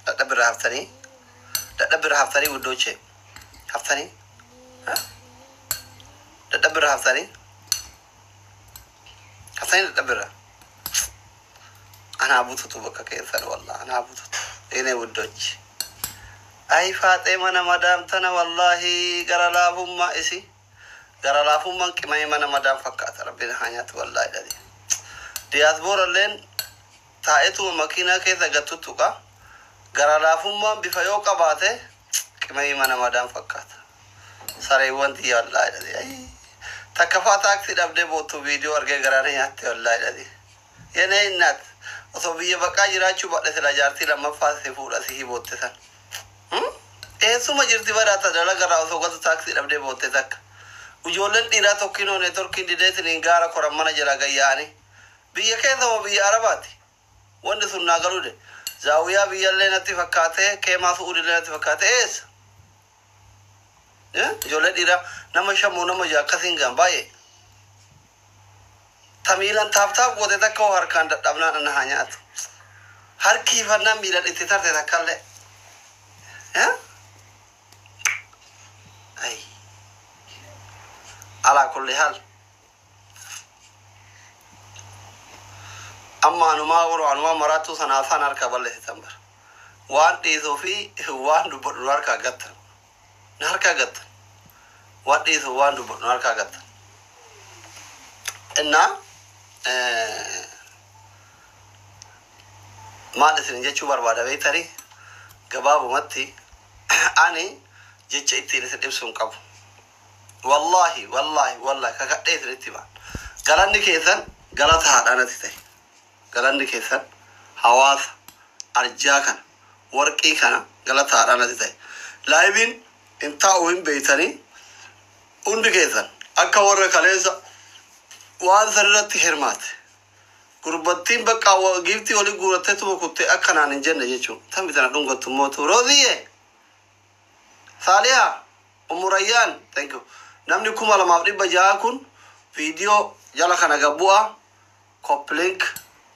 Dadhabirraa haftanii, dadhabirraa haftanii ውዶቼ haftanii, dadhabirraa haftanii, haftanii dadhabirraa. Anaa bututu bakka keessan, wallah anaa bututu. የኔ ውዶች. Ay, faaxee mana madaam tana, wallahi gara laafummaa isi, gara laafummaan qimamii mana madaam fakkaata. Rabbiin haa nyaatu, wallahi dhadi. Diyaasbooralleen taa'eetuma makiinaa keessa gattu tuqa. Gara laafummaan bifa yoo qabaate qimamii mana madaam fakkaata. Sareewwan tiyya, wallahi dhadi. Ay, takka faa taaksii dhabdee boottu viidiyoo argee garaana nyaatte, wallahi dhadi. የኔ እናት, osoo biyya baqaa jiraachuu badhe sila jaartii lammaffaa si fuudha si bootte san. Eessuma jirti badhaata dalagarraa osoo galtu taaksii dhabdee bootte takka. Ijoolleen dhiiraa tokkinoo networkiin dideetiniin gaara koran mana jala gayyaa'anii. Biyya keessa moo biyya Arabaati? Wanni sun naa galuu de. Zaawwiyaa biyyallee natti fakkaatee, keemaa su'uudillee natti fakkaatee, eessa? Ijoollee dhiiraa nama shamoo nama ja'a akkasiin gaan baay'ee. Ta miilan tap tap goote takka hoo harkaan dadhabnaan ana haa nyaatu. Harkiifannaan miilan itti tarte takkallee. Ay. Alaa kulli haal. Amma anumaa yeroo anumaa maraattuu sana afaan harkaa balleessitan bara. Waan dhiisuu fi waan dubbadhu nu harkaa gattan. Nu harkaa gattan. Waan dhiisuu waan dubbadhu nu harkaa gattan. Innaa maal isin jechuu barbaada beektanii? Gabaabumatti ani jecha ittiin isin ibsu hin qabu. Wallaahi, wallaahi, wallaahi, kakadhee isinitti himan. Galanni keessan galata haadhaa natti ta'e. Galanni keessan hawaasa arjaa kana, warqii kana, galata haadhaa natti ta'e. Liveiin hin taa'u hin beeytanii, hundi keessan akka warra kaleessa waan san irratti hirmaate. Gurbattiin bakka giiftii olii guurattee tuma kuttee akkanaan hin jenne jechuudha. Tambi tana dhungattu mootu. Rooziyye! Saaliyaa! Ummu Rayyaan! Thank you. Namni 2600 kun viidiyoo jala kana gabbu'a. Copy link,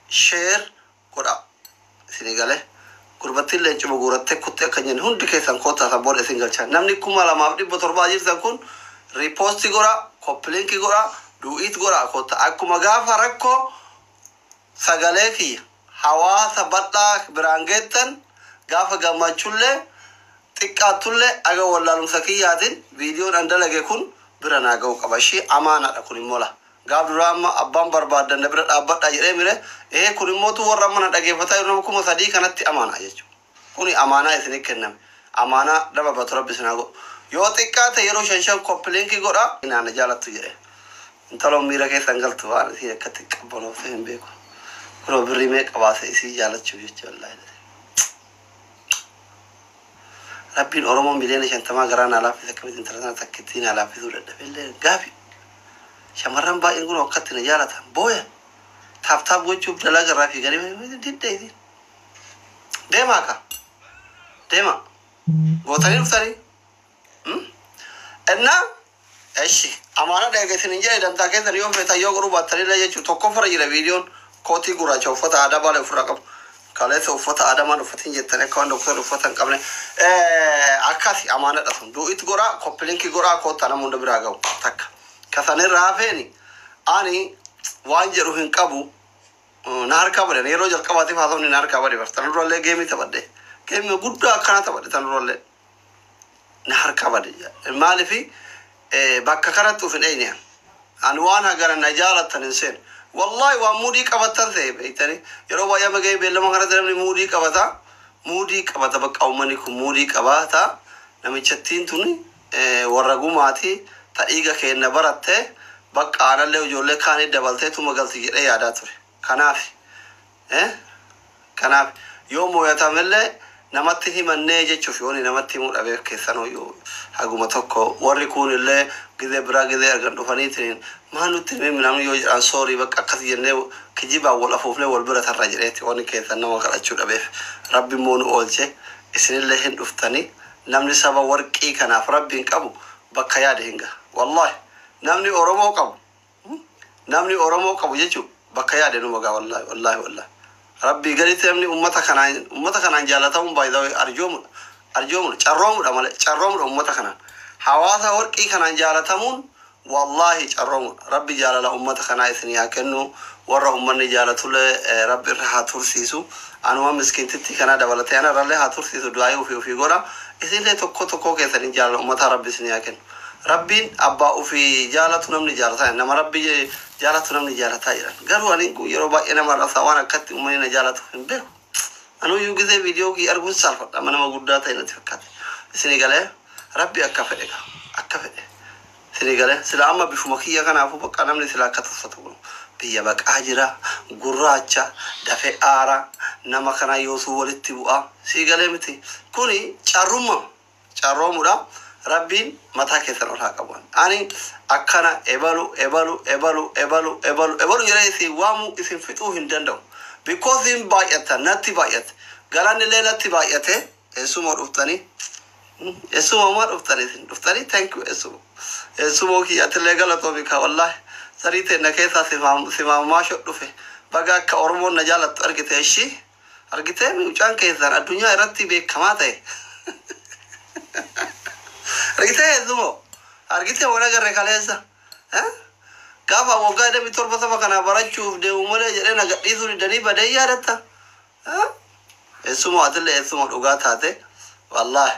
share godha. Isinii galee. Gurbattiin leencuma guurattee kuttee akka hin jenne, hundi keessan koottaa, san booda isin galchaa. Namni 2700 jirtan kun repost godha, copy link godha, duet godha, koottaa. Akkuma gaafa rakkoo sagalee kiyya hawaasa bal'aa biraan geettan, gaafa gammachullee xiqqaattullee aga wallaalumsa kiyyaatiin viidiyoon an dalage kun bira naa ga'u qaba. Ishii amaanaadha kun immoo la. Gaaf duraa amma abbaan barbaaddan na bira dhaabbadhaa jedhee mire ee, kun immootu warra amma na dhageeffataa jiru nama 3000 kanatti amaanaa jechuudha. Kuni amaanaa isinii kenname. Amaanaa nama batu rabbi isin haa godhu. Yoo xiqqaate yeroo shan shan copy link godha. Naana jaalattu jedhee. Intaloon miira keessa hin galtu, waan isii akkatti qabbanoofte hin beeku. Kunoo birrii meeqa baase isii jaalachuuf jecha, wallaahi. Rabbiin Oromoo miliyoona 50 garaa naa laaffise, akkamitti intala sana takkittii naa laaffisuu dadhabe illee gaafi. Shamarran baay'een kun akkatti na jaalatan booyan. Tap tap gochuuf dalaga irraa fiiganii didda isiin. Deemaa ka. Deema. Gootanii dhuftanii. Innaa eshi amaana dheega isin hin jedhe, dantaa keessan yoo feetan yoo godhuu baattanillee jechuun tokkoffarra jira viidiyoon kootii gurraacha uffata aadaa Baalee ofirraa qabu. Kaleessa uffata aadaa maal uffatin jettanii akka waan doktorri uffata hin qabne. Akkasi amaanadha sun. Duet godhaa, copy link godhaa, koottaa, nama hunda biraa ga'u takka. Kasanirra hafeeni ani waan jedhu hin qabu. Na harkaa badan yeroo jalqabaatiif haasofni na harkaa bade bar. Tan durallee game taphadhe. Game guddaa akkanaa taphadhe tan durallee. Na harkaa bade. Maalifi bakka kanatti uf hin eeyne. Ani waan hagana na jaalattan hin seenu. Wallahi waan muudii qabattan ta'e beektanii, yeroo baay'ee amma gahee beellama kanatti namni muudii qabata. Muudii qabata, bakka uummanni kun muudii qabaata. Namichattiin tun warra gumaati, ta dhiiga keenna baratte, bakka aanallee ijoollee kaanii dabaltee tuma galti jedhee yaadaa ture. Kanaaf kanaaf yoo mooyatamellee namatti himannee jechuuf yooni namatti himuu dhabeef keessanuu haguma tokko warri kuunillee gizee biraa gizee argan dhufaniitiin maa nutti himee namni yoo jedhan, sorry, bakka akkas jennee kijibaan wal afuufnee wal bira tarra jedheeti wanni keessan nama kadhachuu dhabeef. Rabbi immoo nu oolche, isinillee hin dhuftanii. Namni saba warqii kanaaf rabbiin qabu bakka yaade hin gaha. Wallahi namni Oromoo qabu, namni Oromoo qabu jechuun bakka yaade numa gaha. Wallahi, wallahi, wallahi. Rabbii gaditti namni ummata kanaan jaalatamuun baay'ee arjoomudha. Arjoomudha. Carroomudha malee, carroomudha ummata kanaan. Hawaasa warqii kanaan jaalatamuun wallaahi carroomudha. Rabbi jaalala ummata kanaa isinii haa kennu. Warra ummanni jaalatullee Rabbi irra haa tursiisu. Anuma miskiintitti kana dabalatee ana irrallee haa tursiisu, du'aayii ofii ofii godha. Isinillee tokko tokko keessanii jaalala ummataa Rabbi isinii haa kennu. Rabbiin abbaa ofii jaalatu namni jaalataa, nama Rabbi jaalatu namni jaalataa jedhan. Garuu ani yeroo baay'ee nama arrabsaa, waan akkatti uummanni na jaalatu hin beeku. Anuyyuu gisee viidiyoo kiyya arguun saalfadha. Amma nama guddaa ta'e natti fakkaate. Isinii galee? Rabbi akka fedhe gaa, akka fedhe. Isinii galee? Sila amma bifuma kiyya kanaafuu bakka namni sila akka tuffatu kun. Biyya baqaa jira, gurraacha, dafee aara, nama kana yoosuu walitti bu'a. Sii galee miti? Kuni carrummaa, carroomudha. Rabbiin mataa keessan ol haa qabu. Ani akkana ebalu, ebalu, ebalu, ebalu, ebalu, ebalu jedhee isin waamuu, isin fixuu hin danda'u. Because hin baay'ata, natti baay'ate. Galanni illee natti baay'ate. Eessuma dhuftanii? Eessuma maa dhuftanii isin? Dhuftanii, thank you eessuma. Eessumoo kiyyatillee galatoomi kaa, wallaahi. Sarii teenna keessaa simaamumaa dhufe. Baga akka Oromoon na jaalattu argite ishii. Argitee, mucaan keessan addunyaa irratti beekamaa ta'e. Argitee eessumoo? Argitee, waan agarre kaleessa? Gaafa waggaa 27 saba kana barachuuf deemu malee jedhee na gadhiisuu didanii badee yaadatta. Eessuma atillee eessuma dhugaa taate, wallaahi.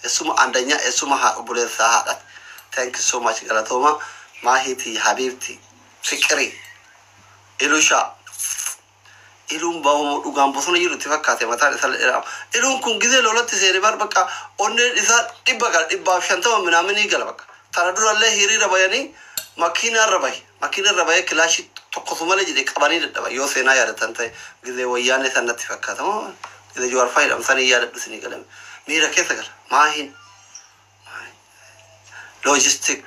Eessuma andanyaa, eessuma haa obboleessaa haadhati. Thank you so much, galatooma. Maahiti, habiibti, fiqirii, ilushaa. Iluun bahumoo dhugaan bosona jiru itti fakkaate, mataan isaa dheeraa. Iluun kun gizee lolatti seene bar bakka onneen isaa 100 gala, 150 minaaminii gala bakka. Tana durallee hiriira bayanii makiinaa irra bahe. Makiina irra bahee kilaashii tokkotu malee jedhee qabanii dadhaban, yoo seenaa yaadatan ta'e, gizee wayyaanee san natti fakkaata. Moo gizee Jawaar faa jedhamu sanii yaadadhu, isinii galame. Miira keessa gala. Maahin. Logistic.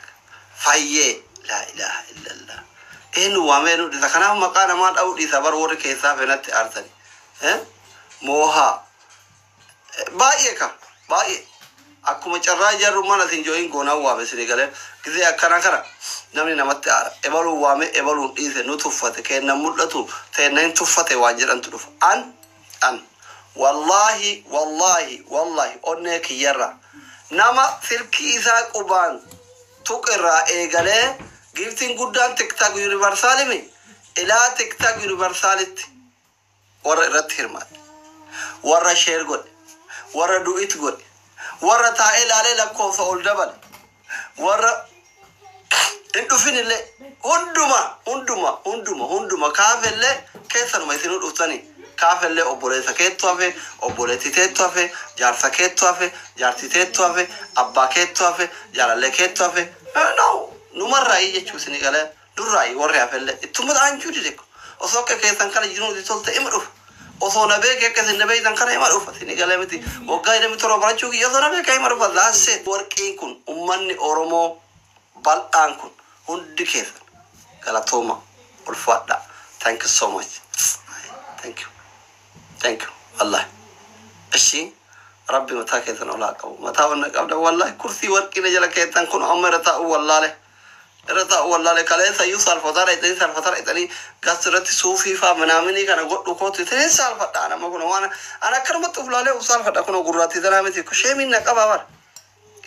Fayyee. Laa ilaaha illallah. Eenyu waamee nu dhiisa. Kanaaf maqaa namaa dha'uu dhiisa bar, warri keessaa fenatti aarsani. Moohaa. Baay'ee ka. Baay'ee. Akkuma carraa jarru mana isin jooyin goonaan waame, isinii galee? Gizee akkana kana namni namatti aara. Ebaluun waame, ebaluun dhiise, nu tuffate, kenna mul'atu teenna hin tuffate waan jedhantu dhufa. An wallaahi, wallaahi, wallaahi, onnee kiyyarraa nama silkii isaa qubaan tuqirraa eegalee giftiin guddaan TikTok Universalimi ilaa TikTok Universalitti warra irratti hirmaate, warra share godhe, warra duet godhe, warra taa'ee ilaalee lakkoofsa ol dabale, warra hin dhufin illee, hunduma, hunduma, hunduma, hunduma kaafellee keessanuma isinuu dhuftanii kaafellee, obboleessa keettu hafe, obboleettii teettu hafe, jaarsa keettu hafe, jaartii teettu hafe, abbaa keettu hafe, jaalallee keettu hafe, no, numarraayii jechuu, isinii galee? Durraayii warri hafellee ittuma ta'anchuu dide. Osoo akka keessan kana jiruun tolte ima dhufa. Osoo na beeke, akka isin na beektan kana, ima dhufa, isinii galee miti? Waggaa 27 barachuu kiyya osoo na beeke ima dhufa. Laassee warqiin kun, ummanni Oromoo bal'aan kun hundi keessan galatooma, ulfaadha. Thank you so much, thank you, thank you, wallahi. Ishi, Rabbi mataa keessan olaa qabu, mataa wanna qabda. Wallahi kursii warqiina jala keessan kun amma irra taa'u wallaale, irra taa'u wallaale. Kaleessa iyyuu saalfataa dhaqxanii, saalfataa dhaqxanii gas irratti suufii faa minaaminii kana godhu kootu ittiin saalfadha. Nama kun waan an akkanumatti uf laalee uf saalfadha. Kun gurraattii tanaa miti, sheemiin na qabaa bara.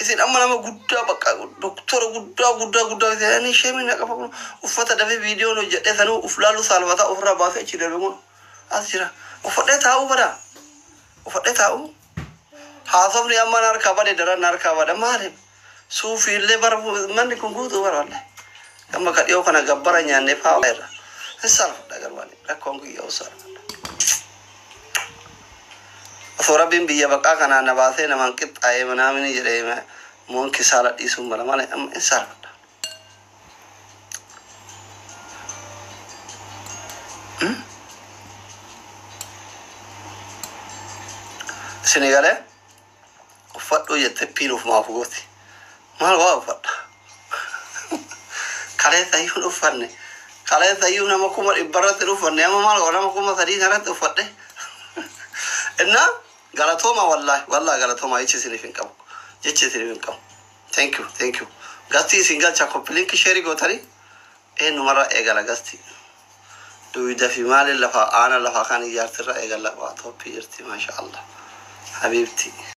Isin amma nama guddaa, bakka doktora guddaa guddaa guddaa isin sheemiin na qaba. Kun uffata dafee viidiyoon hojjedhee sanuu uf laalu saalfataa ofirraa baasee achi darbe. Kun as jira, uffadhee taa'uu bara, uffadhee taa'uu. Haasofni amma na harkaa bade, daran na harkaa bada. Maali, suufii illee bara manni kun guutuu bara, wallahi. Amma ka dhiyoo kana gabbara nyaannee faa irra hin saalfadha, garuu ani rakkoon guyyaa saalfadha. Osoo Rabbiin biyya baqaa kanaa na baasee namaan qixxaa'ee manaamini jedhee moon kisaala dhiisuun mala malee, amma hin saalfadha. Isinii galee? Uffadhuu jettee piin ufumaaf gooti. Maal waa uffadha? Kaleessa iyyuu hin uffanne. Kaleessa iyyuu nama 100,000 irratti hin uffanne. Amma maal nama 3000 irratti uffadhe? Innaa galatooma, wallaahi, wallaahi galatooma. Jechi isiniif hin qabu. Jechi isiniif hin qabu. Thank you, thank you. Gastii isin galcha, copy link, share gootanii eenyumarraa eegala gastii. Duyda fi maaliin lafa aana lafa kan ijaartirra eegalla waa tooppii jirti, maasha Allah, habiibti.